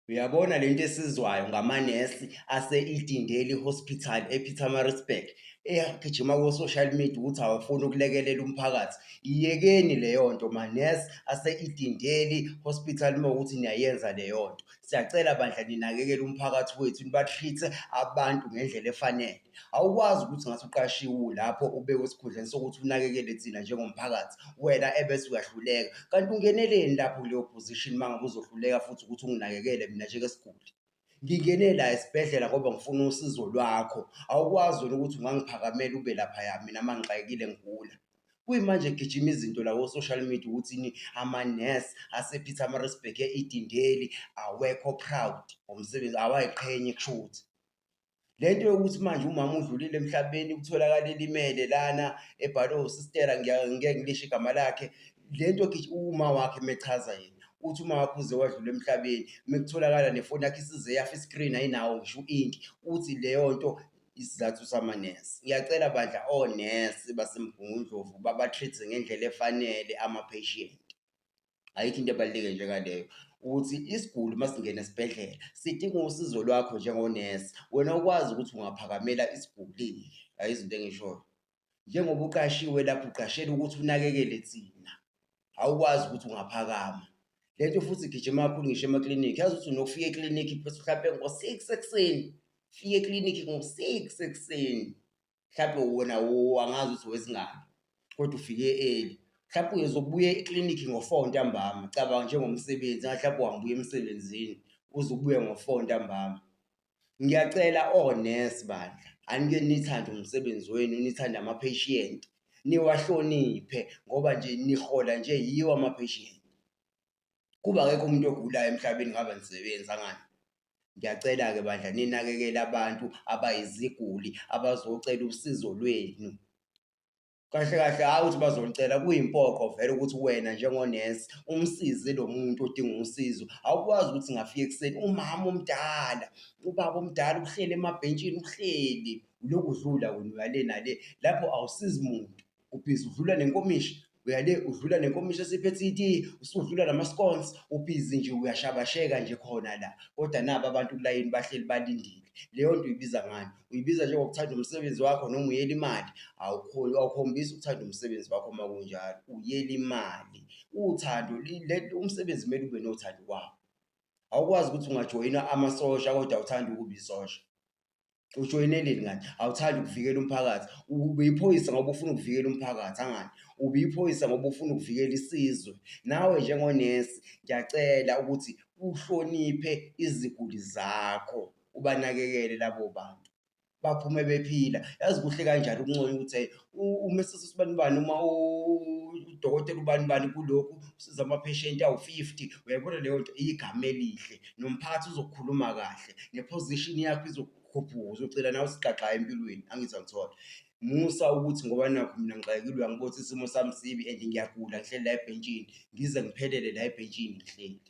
Uyabona lento esizwayo ngamanesi ase-Edendale Hospital ePietermaritzburg eyagijima ko-social media ukuthi awafuni ukulekelela umphakathi. Iyekeni leyo nto manesi ase-Edendale Hospital uma kuwukuthi niyayenza leyo nto. Siyacela bandla ninakekele umphakathi wethu niba-treat-e abantu ngendlela efanele. Awukwazi ukuthi ngathi uqashiwe ulapho ubekwe esikhundleni sokuthi unakekele thina njengomphakathi, wena ebese uyahluleka. Kanti ungeneleni lapho kuleyo position uma ngabe uzohluleka futhi ukuthi unginakekele mina njengesiguli? Ngingene la esibhedlela ngoba ngifuna usizo lwakho. Awukwazi wena ukuthi ungangiphakamela ube laphaya mina uma ngixakekile ngigula. Kuyimanje kugijima izinto la ko-social media ukuthi ini amanesi asePietermaritzburg e-Edendale awekho proud ngomsebenzi, awayiqhenyi kushuthi. Le nto yokuthi manje umama udlulile emhlabeni kutholakala elimele lana ebhalwe usistela ngeke ngilisho igama lakhe. Le nto uma wakhe mechaza yena uthi uma wakhe uze wadlula emhlabeni mekutholakala nefoni yakhe isize yafa i-screen ayinawo ngisho u-inki uthi leyo nto isizathu samanesi. Ngiyacela bandla onesi baseMgungundlovu baba-treat-e ngendlela efanele ama-patient. Ayikho into ebaluleke njengaleyo ukuthi isiguli uma singena esibhedlela sidinga usizo lwakho njengonesi, wena ukwazi ukuthi ungaphakamela isiguli-ke. Hhayi izinto engishoyo. Njengoba uqashiwe lapho uqashelwe ukuthi unakekele thina, awukwazi ukuthi ungaphakama. Le nto futhi igijima kakhulu ngisho emaklinikhi. Yazi ukuthi unokufika eklinikhi mfethu mhlampe ngo-six ekuseni, ufike eklinikhi ngo-six ekuseni. Mhlawumbe wena angazi ukuthi wezingaki kodwa ufike early. Mhlawumbe uzobuya eklinikhi ngo-four ntambama, cabanga njengomsebenzi mhlawumbe wangibuya emsebenzini uze ubuye ngo-four ntambama. Ngiyacela onesi bandla, anike nithande umsebenzi wenu, nithande ama-patient, niwahloniphe ngoba nje nihola nje yiwo ama-patient. Kuba akekho umuntu ogulayo emhlabeni ngabe anisebenzi angani? Ngiyacela-ke bandla ninakekele abantu abayiziguli abazocela usizo lwenu. Kahle kahle hhayi ukuthi bazolucela kuyimpoqo vele ukuthi wena njengonesi umsize lo muntu odinga usizo. Awukwazi ukuthi ngafika ekuseni umama omdala, ubaba omdala uhleli emabhentshini uhleli ulokhu udlula wena uya le nale, lapho awusizi muntu. Ubhizi udlula nenkomishi uya le udlula nenkomishi esiphethe itiye usudlula nama-scones ubhizi nje uyashabasheka nje khona la kodwa naba abantu kulayini bahleli balindile leyo nto uyibiza ngani uyibiza njengokuthanda umsebenzi wakho noma uyela imali awukhombisi ukuthanda umsebenzi wakho uma kunjalo uyela imali uthando umsebenzi kumele ube nothando kwawo awukwazi ukuthi ungajoyina amasosha kodwa awuthandi ukuba isosha Ujoyineleni kanti? Awuthandi ukuvikela umphakathi. Ube yiphoyisa ngoba ufuna ukuvikela umphakathi, angani? Ube yiphoyisa ngoba ufuna ukuvikela isizwe. Nawe njengonesi ngiyacela ukuthi uhloniphe iziguli zakho, ubanakekele labo bantu. Baphume bephila. Yazi kuhle kanjani ukunconywa ukuthi hheyi uMrs Sibanibani uma udokotela ubani bani kulokhu usiza amapheshenti awu-fifty, uyayibona leyo nto igama elihle nomphakathi uzokhuluma kahle ne-position yakho izokhuphuka uzogcina nawe usuxaxa empilweni angithi angithola. Musa ukuthi ngoba nakhu mina ngixakekile uyangibona ukuthi isimo sami sibi and ngiyagula ngihleli la ebhentshini ngize ngiphelele la ebhentshini ngihleli.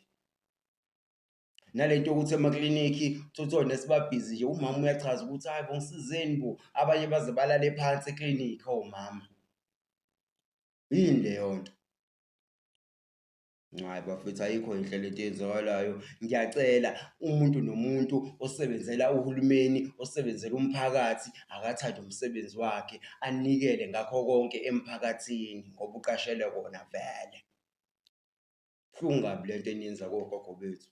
Nale nto yokuthi emaklinikhi uthole ukuthi onesi babhizi nje umama uyachaza ukuthi hhayi bo ngisizeni bo, abanye baze balale phansi eklinikhi omama. Yini leyo nto? Hhayi bafethu ayikho inhle lento eyenzakalayo. Ngiyacela umuntu nomuntu osebenzela uhulumeni, osebenzela umphakathi akathande umsebenzi wakhe, anikele ngakho konke emphakathini ngoba uqashelwe kona vele. Buhlungu kabi lento eniyenza kogogo bethu.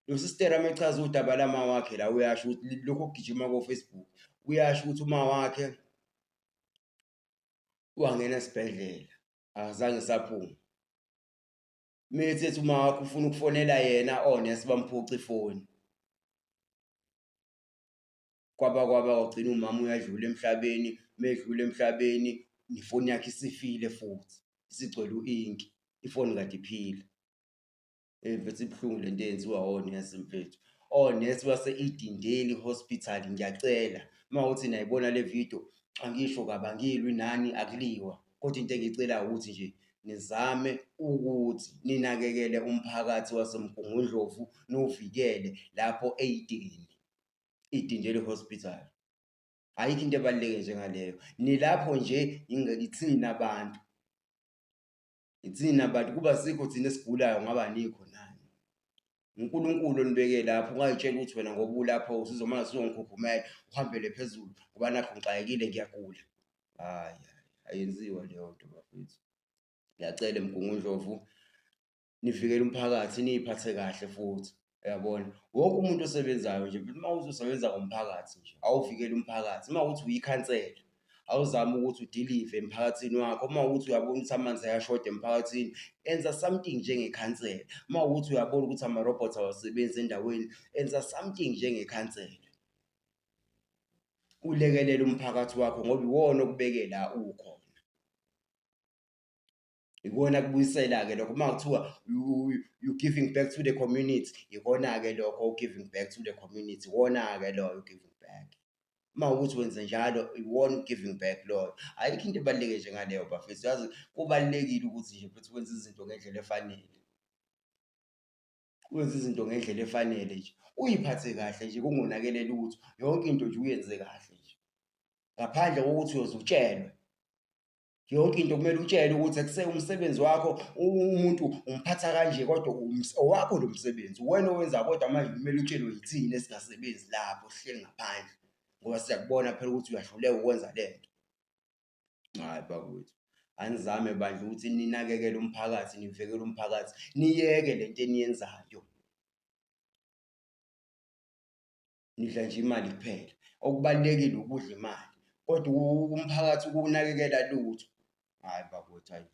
Lo sistera uma echaza udaba lama wakhe la uyasho ukuthi lokhu okugijima ko-Facebook, uyasho ukuthi uma wakhe wangena esibhedlela akazange saphuma. Methi ethi uma wakhe ufuna ukufonela yena onesi bamphuca ifoni. Kwaba kwaba kwagcina umama uyadlula emhlabeni, medlula emhlabeni nefoni yakhe isifile futhi isigcwele u-inki, ifoni kade iphila. Eyi mfethu ibuhlungu lento eyenziwa onesi mfethu. Onesi base-Edendale Hospital ngiyacela uma kuwukuthi niyayibona le video, angisho kabi angilwi nani akuliwa kodwa into engiyicelayo ukuthi nje nizame ukuthi ninakekele umphakathi waseMgungundlovu niwuvikele lapho e-Edeni, Edendale Hospital. Ayikho into ebaluleke njengaleyo. Nilapho nje ithina abantu. Ithina bantu kuba sikho thina esigulayo ngaba nikho nani. UNkulunkulu onibeke lapho, ungay'tsheli ukuthi wena ngoba ulapho usuzomane usuzongikhukhumela uhambele phezulu ngoba nakhu ngixakekile ngiyagula. Hhayi, hhayi, ayenziwa leyo nto bafethu. Ngiyacela eMgungundlovu nivikele umphakathi niy'phathe kahle futhi uyabona. Wonke umuntu osebenzayo nje uma uzosebenza ngomphakathi nje awuvikele umphakathi, uma kuwukuthi uyikhansela awuzame ukuthi udilive emphakathini wakho, uma kuwukuthi uyabona ukuthi amanzi ayashoda emphakathini enza something njengekhansela, uma kuwukuthi uyabona ukuthi amarobhothi awasebenzi endaweni enza something njengekhansela. Ulekelele umphakathi wakho ngoba iwona okubeke la ukhona. Ikona kubuyisela-ke lokho uma kuthiwa you giving back to the community, ikona-ke lokho giving back to the community, iwona-ke loyo giving back. Uma kuwukuthi wenze njalo iwona u-giving back loyo. Ayikho into ebaluleke njengaleyo bafethu, yazi kubalulekile ukuthi nje futhi wenze izinto ngendlela efanele. Wenze izinto ngendlela efanele nje, uy'phathe kahle nje kungonakele lutho, yonke into nje uyenze kahle nje. Ngaphandle kokuthi uyoze utshelwe. Yonke into kumele utshele ukuthi ekuse umsebenzi wakho umuntu umphatha kanje kodwa owakho lo msebenzi uwena owenza kodwa manje kumele utshelwe yithina esingasebenzi lapho sihleli ngaphandle ngoba siyakubona phela ukuthi uyahluleka ukwenza le nto. Hhayi bakwethu, anizame bandla ukuthi ninakekele umphakathi, nivikele umphakathi, niyeke le nto eniyenzayo. Nidla nje imali kuphela. Okubalulekile ukudla imali kodwa umphakathi ukuwunakekela lutho. Hhayi bakwethu hhayi.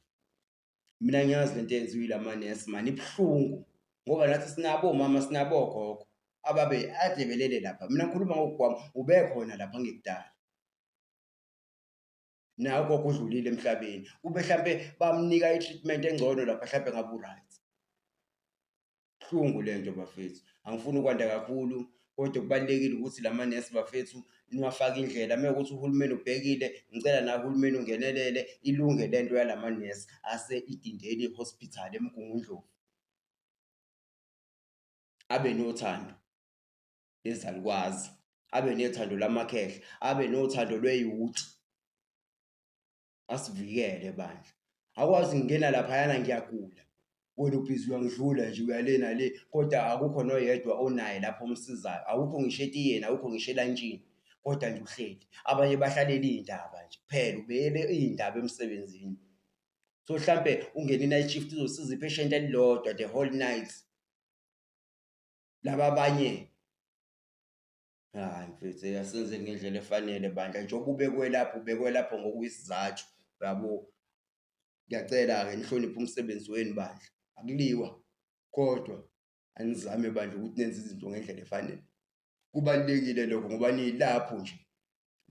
Mina ngiyazi lento eyenziwa yila manesi mani ibuhlungu ngoba nathi sinabo omama sinabo ogogo ababe ade belele lapha. Mina ngikhuluma ngogogo wami ubekhona lapha ngekudala. Naye ugogo udlulile emhlabeni. Kube hlampe bamnika i-treatment engcono lapha hlampe ngabe u-right. Buhlungu lento bafethu. Angifuni ukwanda kakhulu kodwa kubalulekile ukuthi la manesi bafethu niwafake indlela. Uma kuwukuthi uhulumeni ubhekile, ngicela naye uhulumeni ungenelele ilunge le nto yala manesi ase-Edendale Hospital eMgungundlovu. Abe nothando lezalukwazi, abe nethando lamakhehla, abe nothando lwe-youth. Asivikele bandla. Akwazi ngingena laphayana ngiyagula. Wena ubhizi uyangidlula nje uya le nale kodwa akukho noyedwa onaye lapho omsizayo. Awukho ngisho etiyeni, awukho ngisho elantshini kodwa nje uhleli. Abanye bahlalela iy'ndaba nje kuphela, ubeyele iy'ndaba emsebenzini. So hlampe ungene i-night shift uzosiza i-patient elilodwa the whole night. Laba abanye Hayi mfethu asenzeni ngendlela efanele bandla njengoba ubekwe lapho ubekwe lapho ngokuyisizathu uyabo. Ngiyacela-ke nihloniphe umsebenzi wenu bandla, akuliwa kodwa anizame bandla ukuthi nenze izinto ngendlela efanele. Kubalulekile lokho ngoba nilapho nje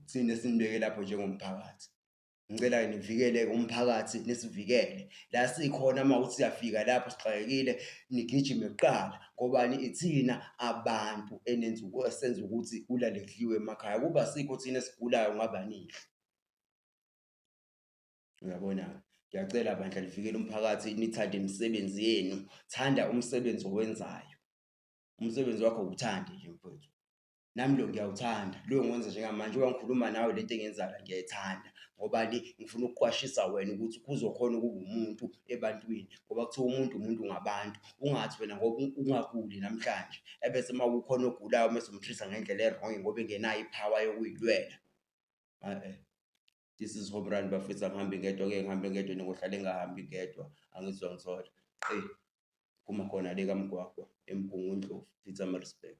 thina esinibeke lapho njengomphakathi. Ngicela nivikele-ke umphakathi nisivikele. La sikhona uma kuthi siyafika lapho sixakekile nigijime kuqala ngobani ithina abantu enenza esenza ukuthi kulale kudliwe emakhaya. Kuba asikho thina esigulayo ngabe anidli. Uyabona-ke? Ngiyacela bandla nivikele umphakathi nithande imisebenzi yenu. Thanda umsebenzi owenzayo. Umsebenzi wakho wuthande nje mfowethu. Nami lo ngiyawuthanda lo ngiwenza njengamanje njengoba ngikhuluma nawe lento engiyenzayo ngiyayithanda ngobani ngifuna ukuqwashisa wena ukuthi uzokhona ukuba umuntu ebantwini ngoba kuthiwa umuntu umuntu ngabantu ungathi wena ngoba ungaguli namhlanje ebese uma kukhona ogulayo mese umtreat-a ngendlela e-wrong ngoba engenayo i-power yokuyilwela. E-e, this is home run bafethu angihambi ngedwa ngeke ngihambe ngedwa ningohlale ngingahambi ngedwa angithi uyangithola. Eyi, phuma khona le kaMgwagwa eMgungundlovu, Pietermaritzburg.